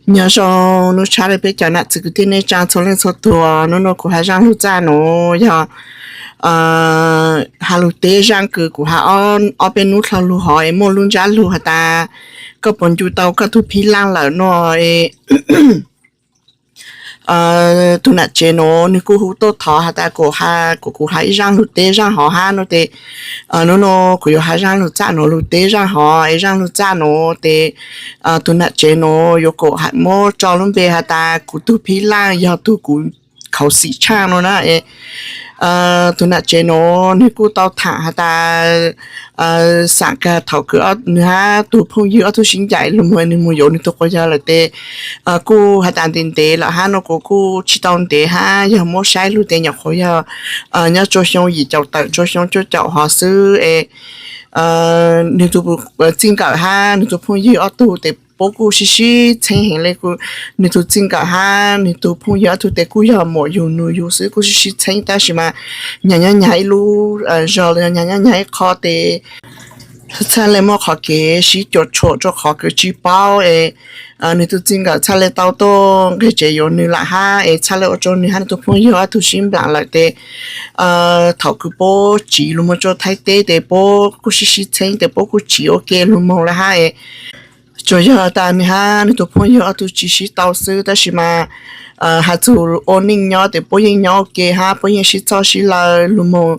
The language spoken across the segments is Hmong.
Nyob zoo hnub tshav le peb cov nam txiv kwv tij neej tsaa txhua leej txhua tug. Hnub nuav kuv has zaaj lug txaj nuav yog has lug teb zaaj kws kuv has ob peb nub dlhau lug hov es muaj lub ntsab lug has tas koj puas ncu tau koj tug phib laaj lawm no. Tug nam tsev nuav nwg kuj hu tuaj thov has tas kuas kuas kuv has ib zaaj lug teb zaaj hov hab no tes, nub nuav kuv yuav has zaaj lug txaj nuav lug teb zaaj hov es zaaj lug txaj nuav tes, tug nam tsev nuav yuav kuas has muab tso lub npe has tas kuv tug phib laaj yog tug kuv khuv xim tshaaj no na. Tug nam tsev nuav nwg kuj tau thaam has tas xaam kag thaum kws nwg hab tug phooj ywg ob tug sib ncaim lug moog nwg moog yuav nwg tug quas yawg lawm tes, kuj has tas ntev ntev lawm hab no kuv kuj tsi tau ntev hab yog muab saib lug tes nyuam qhuav yog nyob rua xyoo yim caum tawm rua xyoo cuaj caum hov xwb es nwg tug txij nkawm hab nwg tug phooj ywg ob tug tes puab kuj sib sib txheeb heev le. Nwg tug txij nkawm hab nwg tug phooj ywg ob tug tes kuj yog muam yug nus yug xwb kuj sib sib txheeb tab sis mas nyag nyob nyag ib lub zog los nyag nyob nyag ib qho tes txhaj le muaj qhov kev sib cuam tshuam rua qhov kws tsi paub es nwg tug txij nkawm txhaj le tau tuaj nqeg tsev yuav nwg lawm hab es txhaj le ua rua nwg hab nwg tug phooj ywg ob tug sib nplaam lawm tes thaum kws puab tsiv lug moog rua Thaib teb tes puab kuj sib sib txheeb tes puab kuj tsiv ua ke lug moog lawm hab es tsuas yog tas nwg hab nwg tug phooj ywg ob tug tsi sib tau xwb tab sis mas has txug ua neej nyob tes puab yeej nyob ua ke hab puab yeej sib txhawb sib law lug moog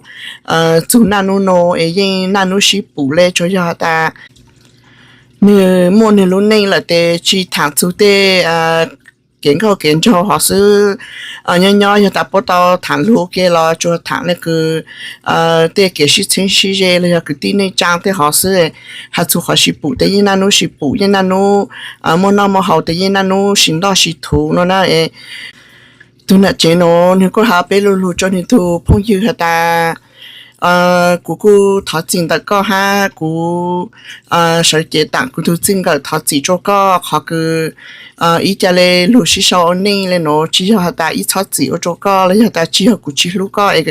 txug naj nub nuav es yeej naj nub sib pum le. Tsuas yog has tas nwg muaj nwg lub neej lawm tes tsi thaam txug tej kev nkauj kev nraug hov xwb. Nyob nyob yog tas puab tau thaam lug ua ke los tsuas thaam le kws tej kev sib txheeb sib ze los yog kwv tij neej tsaa tej hov xwb. Has txug qhov sib pum tes yeej naj nub sib pum, yeej naj nub muaj noj muaj haus tes yeej naj nub sib ntoj sib thuv no na. Tug nam tsev nuav nwg kuj has peb lu lug rua nwg tug phooj ywg has tas kuv kuj thov txim ntawm koj hab kuv sawv cev taam kuv tug txij nkawm thov txim rua koj qhov kws ib ca le lug sib sau ua neej le nuav tsi yog has tas ib txhob txim ua rua koj los yog tas tsi yog kuv tsi hlub koj es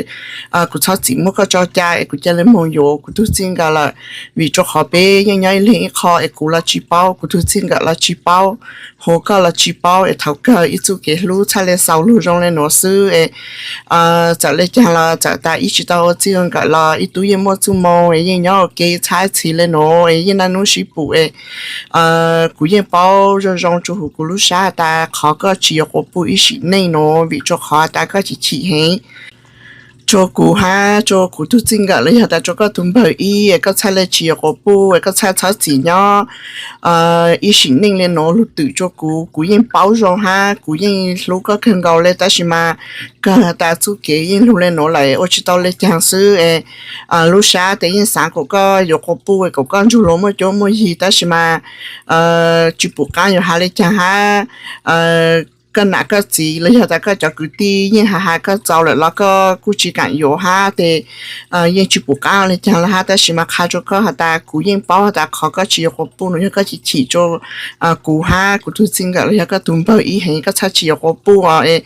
kuv txhob txim muab koj tso ca es kuv ca le moog yuav kuv tug txij nkawm lawm. Vim rua qhov peb yeej nyob ib leeg ib qho es kuv los tsi paub, kuv tug txij nkawm los tsi paub, hu koj los tsi paub es thaum kawg ib txuj kev hlub txhaj le xaus lug zoo le nuav xwb es txawm le caag los txawm tas ib tsi tau ua txij ua nkawm los ib tub yeej muaj txuj moo es yeej nyob ua ke txhab txhis le nuav es yeej naj nub sib pum es kuv yeej paub zoo zoo rua huv kuv lub sab tas qhov koj tsi yuav quas puj ib sim neej nuav vim rua qhov tas koj chim chim heev rua kuv hab rua kuv tug txij nkawm los yog tas rua koj tug npawg ib es koj txhaj le tsi yuav quas puj es koj txhaj txhob txim nyob ib sim neej le nuav lug twm rua kuv. Kuv yeej paub zoo hab kuv yeej hlub koj kawg nkaus le tab sis mas kawg tas txuj kev yeej lug le nuav lawm ua tsi tau le caag xwb es lub sab tes yeej xaav kuas koj yuav quas puj es kuas koj ntsug luas muaj cuab muaj yig tab sis mas tsi pum qaab yuav has le caag hab koj nam koj txiv los yog tas koj cov kwv tij yeej has has koj txaus lawm los koj kuj tsi kaam yuav hab tes yeej tsi pum qaab le caag los hab tab sis mas qha rua koj has tas kuv yeej paub has tas qhov koj tsi yuav quas puj nuav yog koj chim chim rua kuv hab kuv tug txij nkawm los yog koj tug npawg ib heev koj txhaj tsi yuav quas puj os es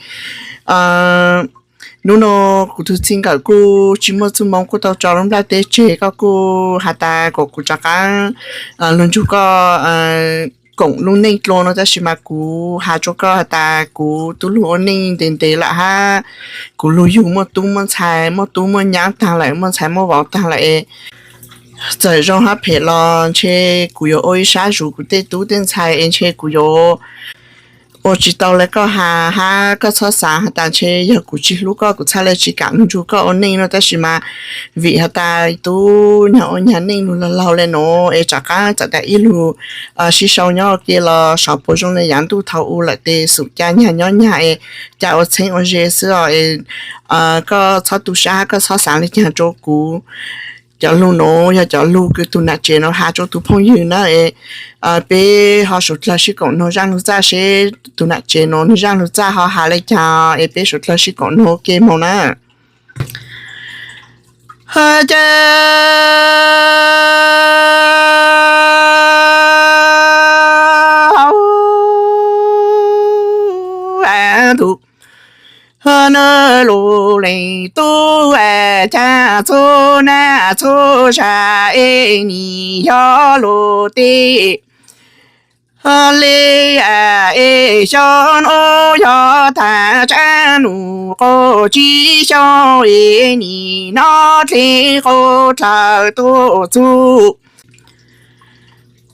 nub nuav kuv tug txij nkawm kuj tsi muaj txuj moo kuj tau tso lub nplaj teb tseg koj kuj has tas kuas kuv rov qaab lug nrug koj koom lub neej dlua no tab sis mas kuv has rua koj has tas kuv tub lug ua neej ntev ntev lawm hab kuv lug yug muaj tub muaj ntxhais muaj tub muaj nyab taag lawm muaj ntxhais muaj vauv taag lawm es txawm zoo hab phem los ntshe kuv yuav ua ib sab zuv kuv tej tub tej ntxhais es ntshe kuv yuav ua tsi tau le koj has hab koj txhob xaav has tas ntshe yog kuv tsi hlub koj kuv txhaj le tsi kaam lug nrug koj ua neej no tab sis mas vim has tas tub nyag ua nyag neej lug laug laug le nuav es rov qaab txawm tas ib lug sib sau nyob ua ke los sav puas zoo le yaav ntuj thaum u lawm tes xum ca nyag nyob nyag es ca ua txheeb ua ze xwb os es koj txhob tu sab hab koj txhob xaav le caag rua kuv. Cov lug nuav yog cov lug kws tug nam tsev nuav has rua tug phooj ywg na es peb ho suav dlawg sib koom noog zaaj lug txaj seb tug nam tsev nuav nwg zaaj lug txaj ho has le caag es peb suav dlawg sib koom noog ua ke moog na. Cas ntuj nub lug leej tub cas txhua nab txhua zag es nim yog lug teb le Xyoo no yog tag tsab num qaum tsib xyoo es nim no dle qau dlawg tuaj txug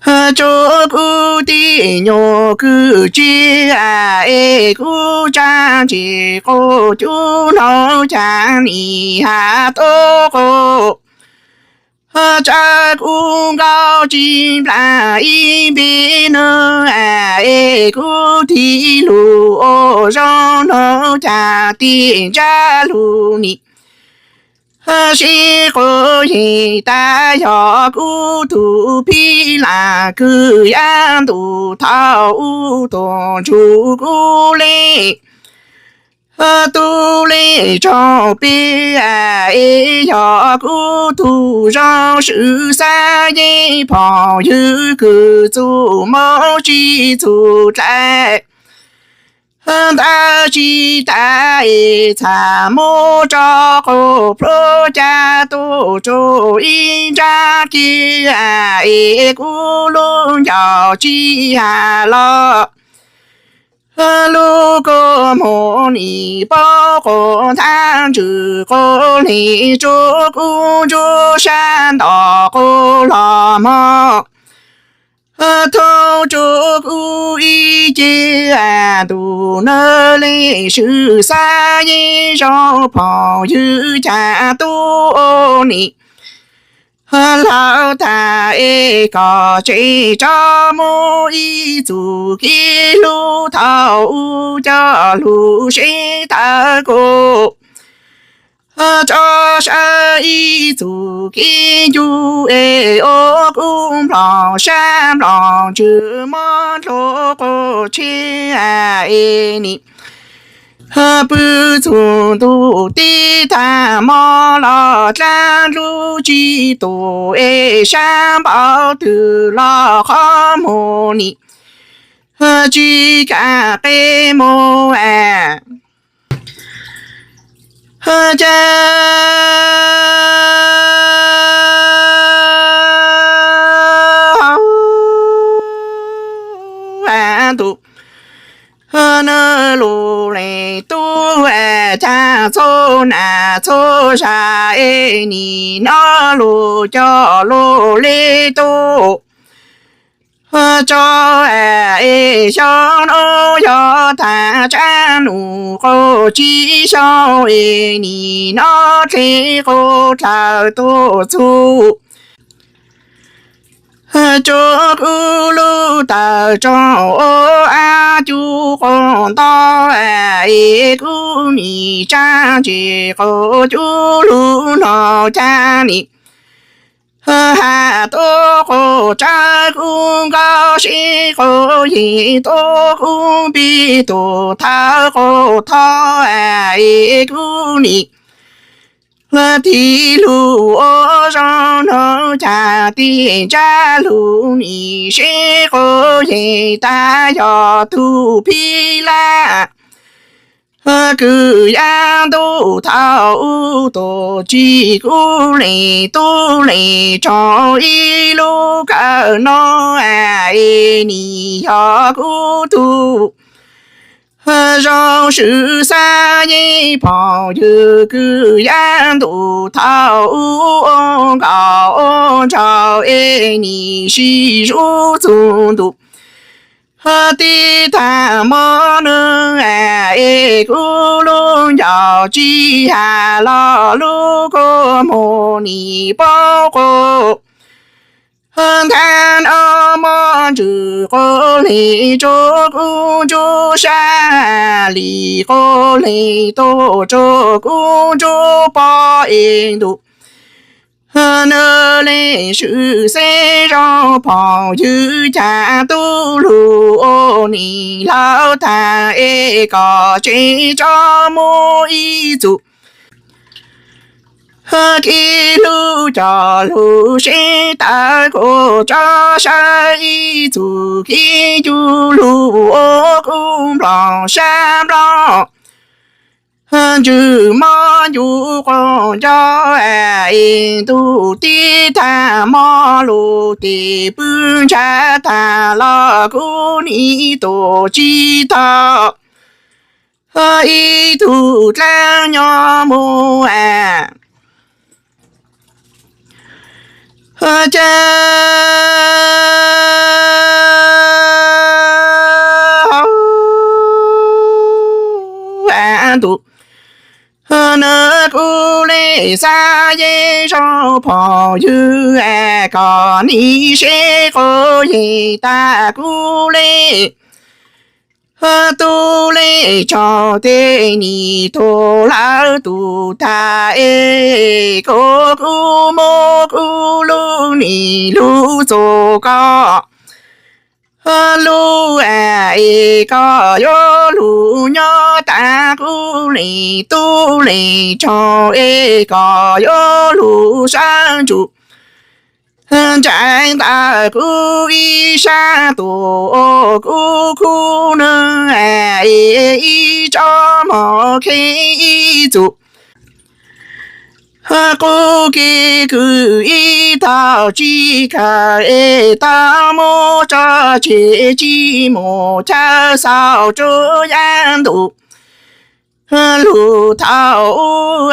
rua kuv tij nyuag kwv tij es kuv tsa ntsis qaum cub no cas nim has tub qaum tsawv kuv nkaus tsis nplas ib npe no es kuv tij lug ua zoo no cas tij ntsab lug nim sib quav yees tas yog kuv tug phib lam kwv yab ntuj thaum ub tuaj ntsug kuv le tub le tsaug peb es yog kuv tug zoo swm xav yeej phooj ywg kws txuj mob tsis txug dlaim ntawd tsis tas es txhaj muab tso qaug plhuav ca tuaj rua ib nrab kiv es kuv lub ncauj tsis has los lub kua muag nim paub quas nthab ntsws quas hle rua kuv ntsuab sab nto quas los mog thoob rua kuv ib ce ntuj nab le swm xav yeej zoo phooj ywg cas tub ua nim lawv tag es kom tsev tso muaj ib txuj kev hlub thaum ub coj lug seb tawv kuv tso saib ib txuj kev ncu es ua kuv nplooj sab nplooj ntsws mob dlua quas tsheb es nim pw txug ntuj teb tag mob los dlaab lub tsis tus es sab npaum twg los qhov muag nim tsis kam qe mus cas ntuj nab lug le tub cas txhua nag txhua zag es nim no lug coj lug le tub tso es xyoo no yog tag tsab num qaum tsib xyoo es nim no dle qau dlawg tuaj txug rua kuv lub tawm tsoog ua ab cub quas nto es kuv nim tsa ntsis qaum cub lug no cas nim has tub qaum tsawv kuv nkaus seb quas yees tub kuv npe tug thawv quas thov es kuv nim tij lug ua zoo no cas tij ntsab lug nim seb quas yees tas yog tug phib lab kwv yab ntuj thaum ub tuaj txug kuv le tub le tsaug ib lub kawm no es nim yog kuv tug zoo swm xav yeej phooj ywg kwv yab ntuj thaum ub ua nkaus ua nraug es nim sib zub txug ntuj teb tag mob nab es kuv lub ncauj tsis has los lub kua muag nim paub quas nthab no mob ntsws quas hle rua kuv ntsuab sab li quas hle tuaj rua kuv ntsuab pob es ntuj nab le swm xeeb zoo phooj ywg cas tub lug ua nim lawv tag es kom tsev tso muaj ib txuj kev hlub coj lug seb tawv kuv tso saib ib txuj kev ncu lug ua kuv nplooj sab nplooj Ntsws mob ncu quas nco, es ntuj tib tag mob lus tim pw ntshav tag los kuv nim tus tsis tau ib tug dlaab nyob mus cav ntuj. Nws kuv le xav yeej zoo phooj ywg, kom nim seb quas yeej tag kuv le tub le tsaug tej nim tuag lawm tus tag es kuv kuv muab kuv lub nim lub txuas koj lub es koj yuav lug nyob tag kuv le tub le tsaug es koj yuav lug sab ntsug ntsais ntawm kuv ib sab tus kuv khub nws ib tsob mog kheev ib txug qub kev kwm ib tog tsis kawm es tau muab tso tseg tsis mus chaw xaus rua yav ntuj lug thaum ub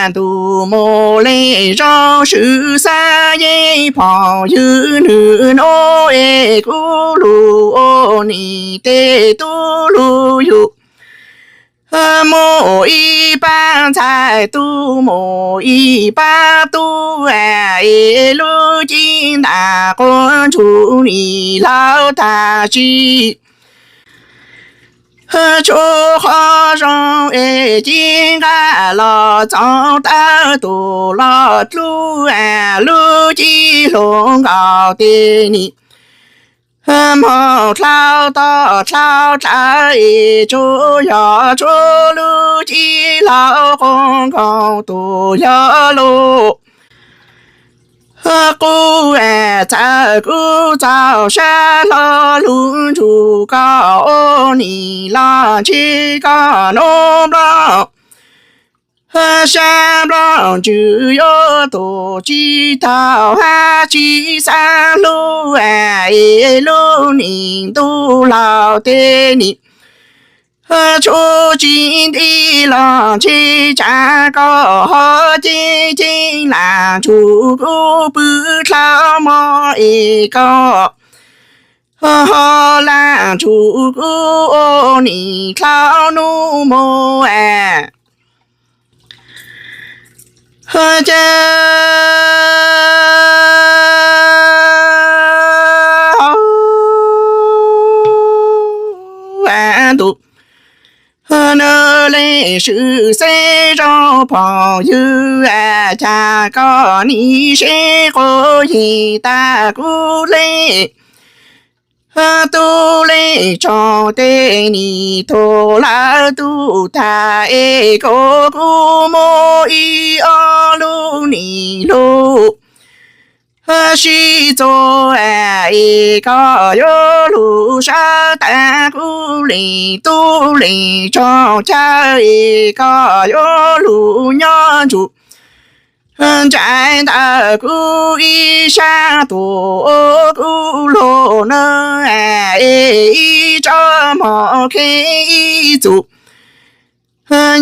ntus mus le zoo swm xav yeej phooj ywg nws nuav es kuv lug ua nim tej tub lug yug mus ib pab ntxhais tub mus ib pab tub es lub cev ntam quas ntsug nim lawm tag tsis tshuav qhov zoo es cev nqaj los txog tawm tus los dlub lub cev hluas nkaus tej nim moog dlhau toj dlhau dlawv es tsuas yog tshuav lub cev hluas nkaus tus yog lub qub txawm kuv txaus sab hlo lug ntsug koj ua nim los ntshe koj nuav nploj sab nploj ntsws yuav tus tsis tau hab tsis xav hlub es lub nim ntuj laug tej nim tshuav tsis nti los ntshe tsav koj ho ceeb ceeb lam ntsug kuv pw dlhau mob es koj ho lam ntsug kuv ua nim dlhau nub mus cav ntuj. Nws le swm xeeb zoo phooj ywg, cas koj nim seb quas yeej tag kuv le tub le tsaug tej nim tuag lawm tus tag es kuv kuv muab ib ob lub nim lug sib txuas es koj yuav lug sab tag kuv le tub le tsaug chaw es koj yuav lug nyob ntsug ntsais ntawm kuv ib sab tus kuv lug nws es ib tsob mog kheev ib txug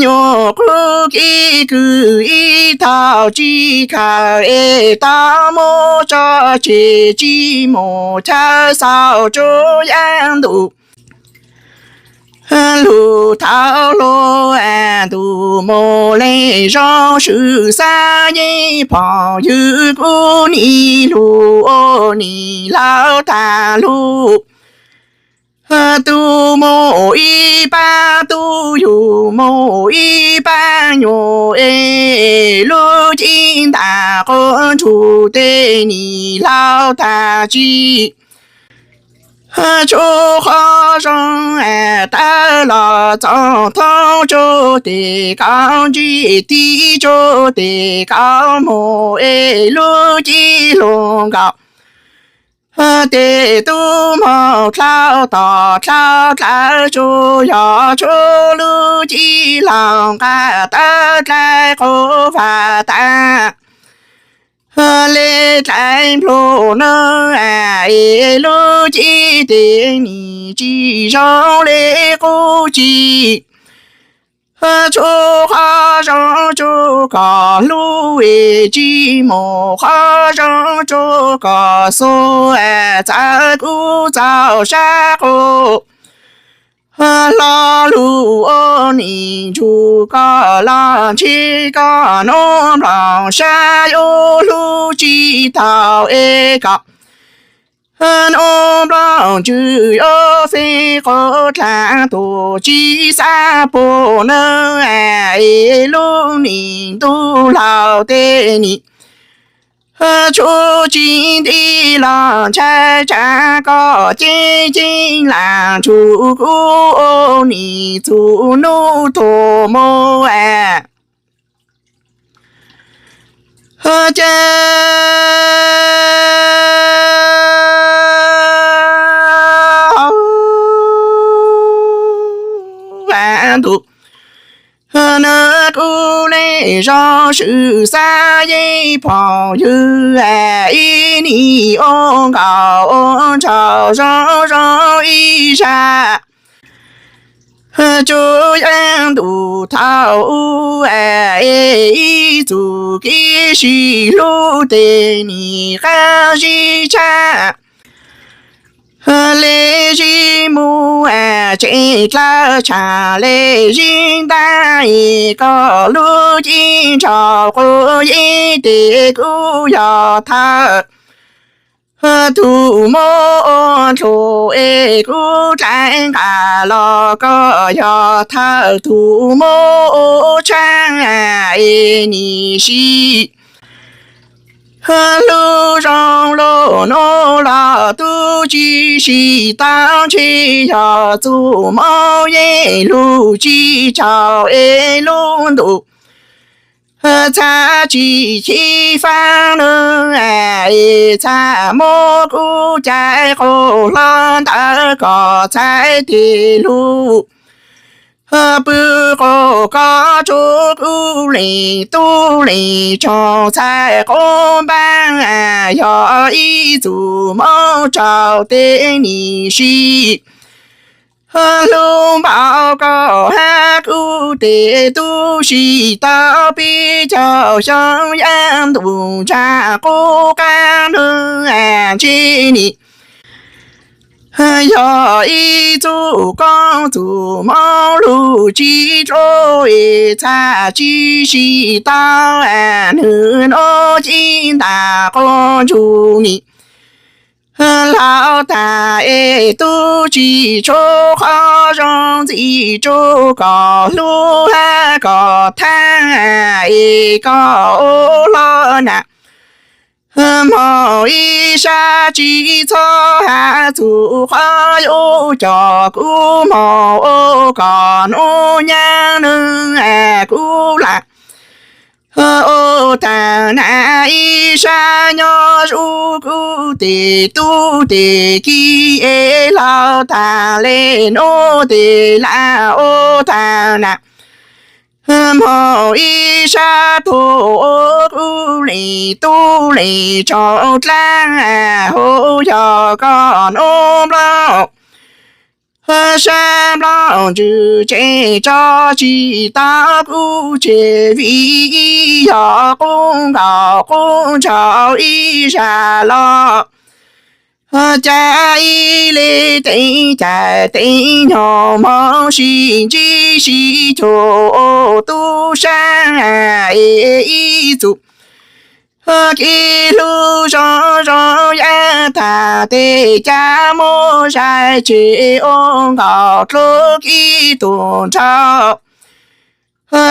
nyuag qub kev kwm ib tog tsis kawm es tau muab tso tseg tsis mus chaw xaus rua yav ntuj lug thaum luag ntuj mus le zoo swm xav yeej phooj ywg kuv nim lug ua nim laug tag lug tub mus ib pab tub yug mus ib pab nyuag es lub cev ntam quas ntsug tej nim laug tag tsis tshuav qhov zoo tawm los txog thoob tsuj tes kaum ntsib tiv tsuj tes kaum mus es lub cev hluas nkaus Tes tub mog dlhau tom dlhau dlawb tsuas yog tshuav lub cib los nqa tawv dlaim quav vam tas le dlaim nplua nuj es lub cib tes nim tsis zoo li qub ci. Tshuav qhov zoo tshuav kom hlub es tsis muaj qhov zoo tshuav kom xua, txawm kuv txaus sab quas hlo lug ua nim ntsug koj los ntshe koj nub nplooj sab yuav hlub tsis tau es koj nub nplooj ntsws yuav feeb quav dlaag tuag tsis xav puag nuj es lub nim ntuj laug tej nim tshuav tsis nti los ntshai tsam koj ceeb ceeb lam ntsug kuv ua nim txug nub tuag mus es cas ntuj nws kuj le zoo swm xav yeej pom ywg ib nim ua nkaus ua nraug zoo zoo ib zag. Tsuas yeej ntuj thaum ub es ib txug kev sib hlub tej nim qab zib tshaj le zib mus tsev dlawb tshaj le zib ntab es koj lub cib nraug quav yeeb tes kuj yog thawj tug muab ua ntshuj es kuv dlaim nqa los koj yog thawj tug muab ua tshaaj es nim sib hlub zoo lug nuav los tub tsis sib tau ntshe yog txuj mob yeej lug tsis tsaug es lub ntuj txhaj tsis chim faaj nuav es txhaj muab kuv cais quas hlo ntawm koj txhais tes lug pw quas koj tsuav kuv leej tub leej tsoog txhais quas npaab yog ib txuj mob tsaug tej nim sib hlub npaum koj hab kuv tej tub sib tau peb caug xyoo yav ntuj ntsag quas qaab nuav ntshe nim yog ib txuj koob txuj mob lug tsis dlua es txhaj tsis sib tau nwg nuav cib ntaag quas ntsug nim laug taag es tub tsis tshuav qhov zoo ntxiv rua koj hlub hab koj thaab es koj ua hlo nam moog ib sab tsis txhob hab txug qhov yuav coj kuv moog ua koj nuav nyaab nwg kuv lam ua taag nam ib sab nyob zuj kuv tej tub tej ki es laug taag le nuav tej lam ua taag nam moog ib sab tuag ua kuv leej tub leej tsoog dlaab huv yog koj nuav nplooj sab nplooj ntsws tseem tso tsis tau kuv tseg vim yog quas nkaus quas ntshaus ib zag los cas ib le teev cai teev nyoog moog sib ntsib sib cuag ua tub saab es ib txuj kev hlub zoo zoo yav taag teg ca muab zais tseg ua nkaus dlua kev tuag nrho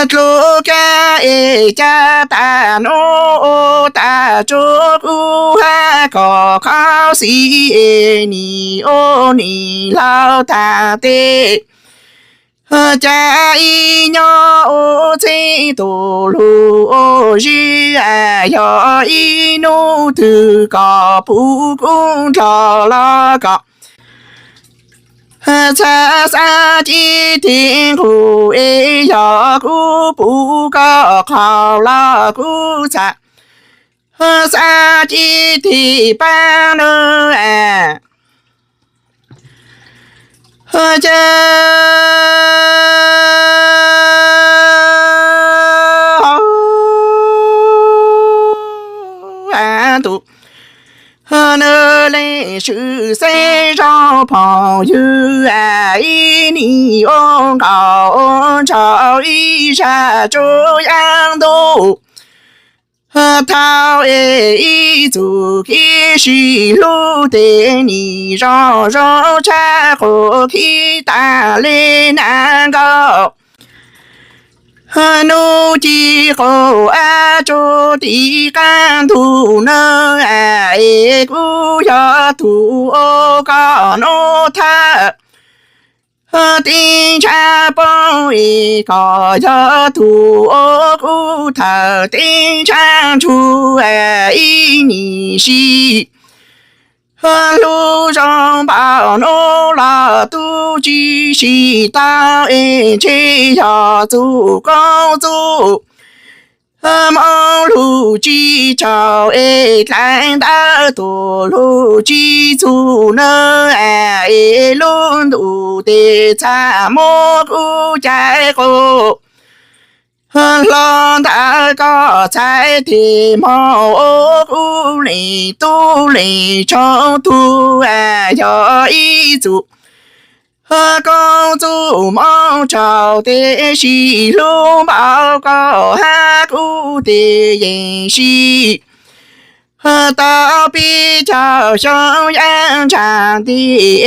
dlua kab es ca taag nuav ua taag rua kuv hab koj qhov xis es nim ua nim laug taag teg Cas ib nyob ua txheej tus lug ua zib, yog ib nub twg kom puv kub nrog los kom txhaj xav cib tig nqug es yog kuv puv koj qhov los kuv txhaj xav cib tig paab nawb. Ces tus nws leej swm xeeb zoo phooj ywg, ib nim ua nkaus ua ntshaus ib zag tsuas yav ntuj thaum es ib txuj kev sib hlub tej nim zoo zoo tshaj qub khib tas li nas nkaus. Nub ci qub ab tsuas tim qaab ntug nawb, es kuv yog tug ua koj nub thawj teeb ntshai poob, es koj yog tug ua kuv thawj teeb ntshai ntshug. Ib nim sib hlub zoo npaum nub los tub tsi sib tau, es ntshe yog txuj koob txuj moov lug tsi tsaug, es dlaim ntawv tus lug tsi txug nawb, es lub ntuj tes txhaj muab kuv cais quas hlo ntawm koj txhais tes moog ua kuv leej tub leej tshoob tug. Yog ib txuj koob txuj moov tsaug tes sib hlub npaum koj hab kuv tes yeej sib tau peb caug xyoo yav ntsag nti,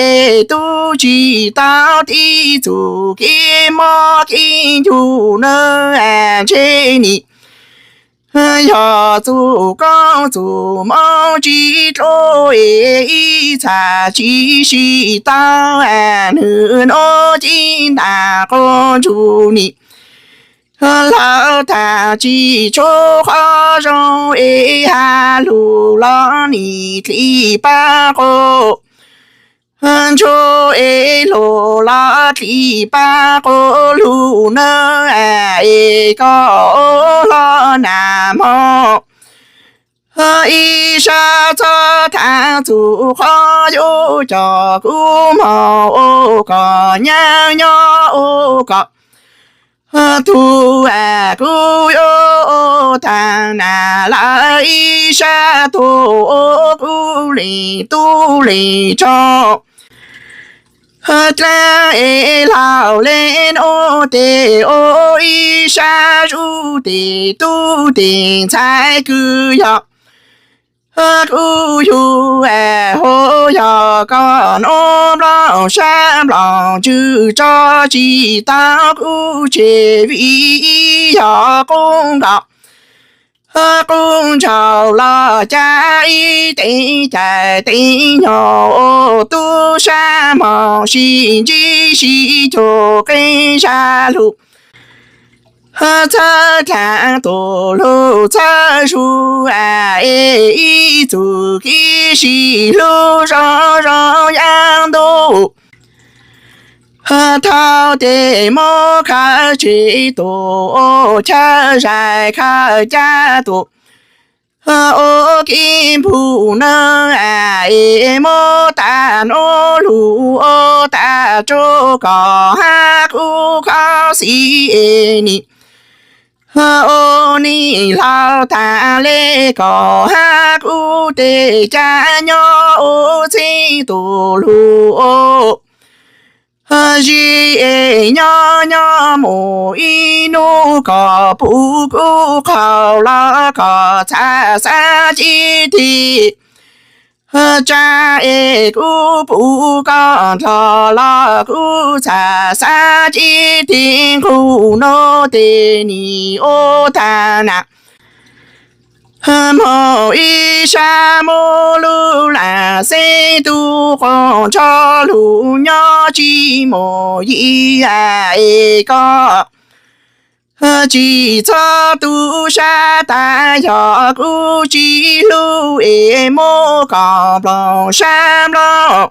es tub tsi tau tib txuj kev mob kev ncuj nawb, ntshe nim yog txuj koob txuj moov tsi dlua, es ib txhaj tsi sib tau, nwg nuav ci ntaag quas ntsug nim lawv tag tsi tshuav qhov zoo, es has lug los nim dlib pab quas ntsug, es lug los dlib pab quas lug nawb, es koj ua hlo nag moog ib sab txhob thaam txug qhov yuav coj kuv moog ua koj nyaab nyob ua koj tug. Kuv yuav ua taag nag lawm ib sab tug ua kuv leej tub leej tshoob dlaab, es laug le nuav tes ua ib sab zuj tes tub tes ntxhais kws yog kuv yug, hu yog koj nuav nplooj sab nplooj tswv tso tsi tau kuv tseg, vim yog qub nkaus qub ntshaus los ca ib teev cai teev nyoog ua tub sab moog sib ntsib sib cuag qee zag lug txhawb dlaag tug lug txhawb zug, es ib txuj kev sib hlub zoo zoo yav ntuj thaum tes muab khawm tseg tug ua chaw zais khawm ca tug ua kev npug nawb, es muab tag nuav lug ua tag tsua koj hab kuv khov xis, es nim ua nim laug tag le koj hab kuv tes ca nyob ua txheej tug lug ua zib, es nyob nyob mus ib nub koj puv kuv qhov los koj txhaj xav cib tig tsa, es kuv puv koj dlhau los kuv txhaj xav cib tig nqug nuav tes nim ua tag nag Moog ib sab muab lub lam xeeb tub quas nrho lug nyob tsis mus yim es koj tsis txhob tu sab tas yog kuv tsis hlub es muab koj nplooj sab nplooj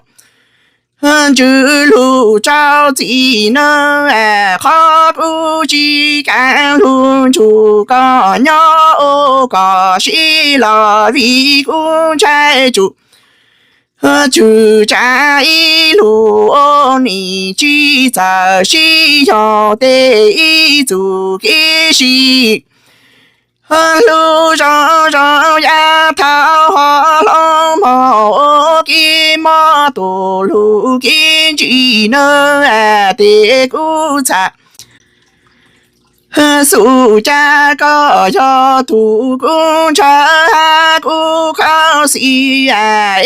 ntsws lug rau txim nawb. Qhov kuv tsis kaam lug nrug koj nyob ua koj sib los vim kuv ntshai tsum tswm tsav ib lug ua nim tsis txawm sib yog tej ib txuj kev sib hlub zoo zoo yav thaum hov hloov moog ua kev mob tuaj lug kev ntsim nawb. Tes kuv txham xum cas koj yog tug kuv ntshaw hab kuv khaub xim,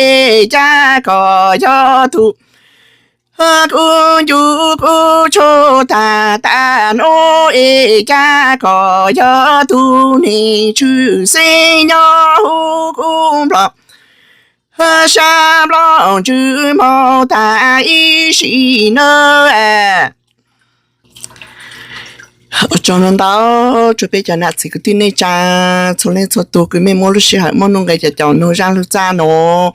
es cas koj yog tug kuv ncu kuv tshuaj tag tas nuav, es cas koj yog tug neeg tshwj xeeb nyob huv kuv nplooj sab nplooj ntsws moog tag ib sim nawb. Ua tsaug ntau ntau rua peb cov nam txiv kwv tij neej tsaa txhua leej txhua tug kws mej muab lub sij hawm muaj nuj nqes caum caum nug zaaj lug txaj nuav.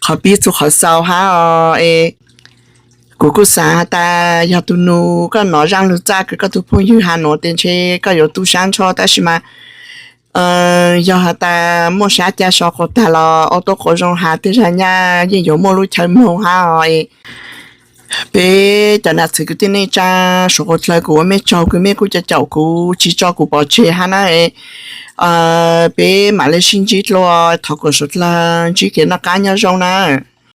Qhov pib txug qhov xaus hab os, es kuv kuj xaav has tas yog tug nug koj nov zaaj lug txaj kws koj tug phooj ywg has nuav tes ntshe koj yuav tu sab nrho, tab sis mas yog has tas muaj sab ca so quas tag los ua tuab quas zoo has tej zag nyaj yeej yuav muaj lub chaw moog hab os. Peb cov nam txiv kwv tij neej tsaa suav quas dlawg kuv ua mej tsaug kws mej kuj caum caum kuv tsis tso kuv pov tseg hab na. Peb mam le sib ntsib dlua, thov kom suav dlawg ntsib kev noj qaab nyob zoo na.